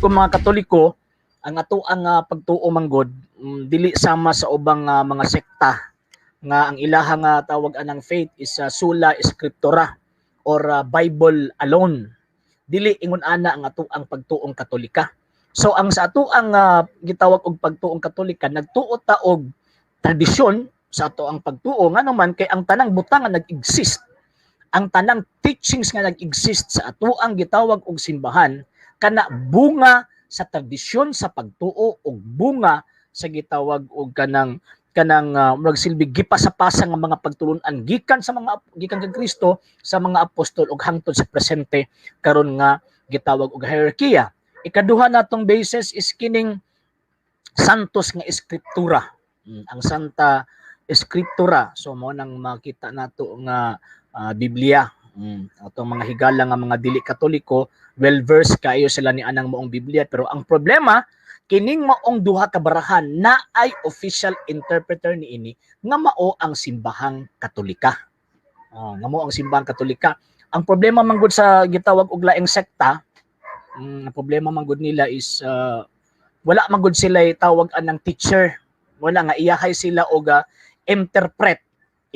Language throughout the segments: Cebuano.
Kung mga Katoliko, ang ato ang pagtuo manggod dili sama sa ubang mga sekta nga ang ilaha nga tawag anang faith is sola scriptura or Bible alone. Dili ingon ana ang ato ang pagtuong Katolika. So ang sa ato ang gitawag og pagtuong Katolika, nagtuo ta og tradisyon sa ato ang pagtuo, ngano man kay ang tanang butang nga nag-exist, ang tanang teachings nga nag-exist sa ato ang gitawag og simbahan, kana bunga sa tradisyon sa pagtuo og bunga sa gitawag og kanang murag silbi gipasapasa nga mga pagtulun-an gikan kang Kristo, sa mga apostol ug hangtod sa presente karon nga gitawag og hierarkiya. Ikaduha natong basis is kining santos nga eskriptura. Ang Santa Escritura. So mo nang makita nato nga Biblia. Atong mga higala nga mga dili Katoliko, well versed kaayo sila ni anang maong Biblia, pero ang problema, kining maong duha ka barahan na ay official interpreter niini nga mao ang Simbahang Katolika. Oh, nga mao ang Simbahang Katolika. Ang problema man gud sa gitawag og laing sekta, ang problema man gud nila is wala man gud sila tawag anang teacher. Wala nga iyahay sila og interpret.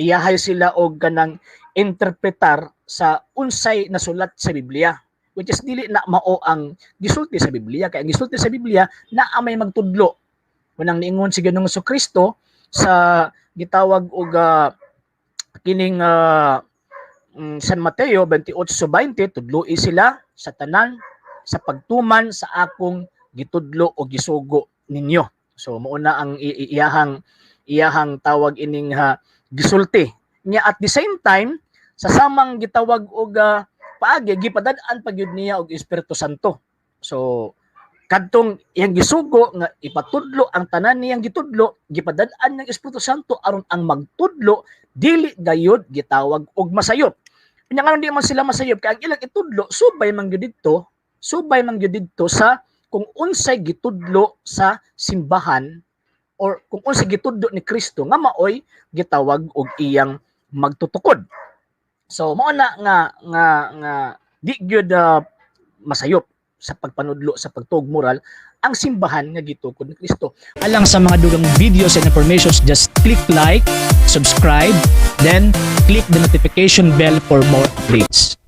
Iyahay sila og kanang interpretar sa unsay nasulat sa Biblia, which is dili na mao ang gisulti sa Biblia, kay ang gisulti sa Biblia naa may magtudlo. Unang niingon si Ginoong Kristo sa gitawag og kining San Mateo 28:20, "Tudloi sila sa tanan sa pagtuman sa akong gitudlo o gisugo ninyo." So mao na ang iyahang tawag ining gisulti niya. At the same time, sa samang gitawag og paagi, gipadad-an pa gyud niya og Espiritu Santo. So kadtong iyang gisugo nga ipatudlo ang tanan niyang gitudlo, gipadad-an ng Espiritu Santo aron ang magtudlo dili gayud gitawag og masayop. Nya nganong di man sila masayop? Kay ang ilang itudlo subay man gyud didto sa kung unsay gitudlo sa simbahan or kung unsay gitudlo ni Kristo nga maoy gitawag og iyang magtutukod. So mao na nga di gyud masayop sa pagpanudlo sa pagtuog moral ang simbahan nga gitukod ni Kristo. Alang sa mga dugang videos and informations, just click like, subscribe, then click the notification bell for more updates.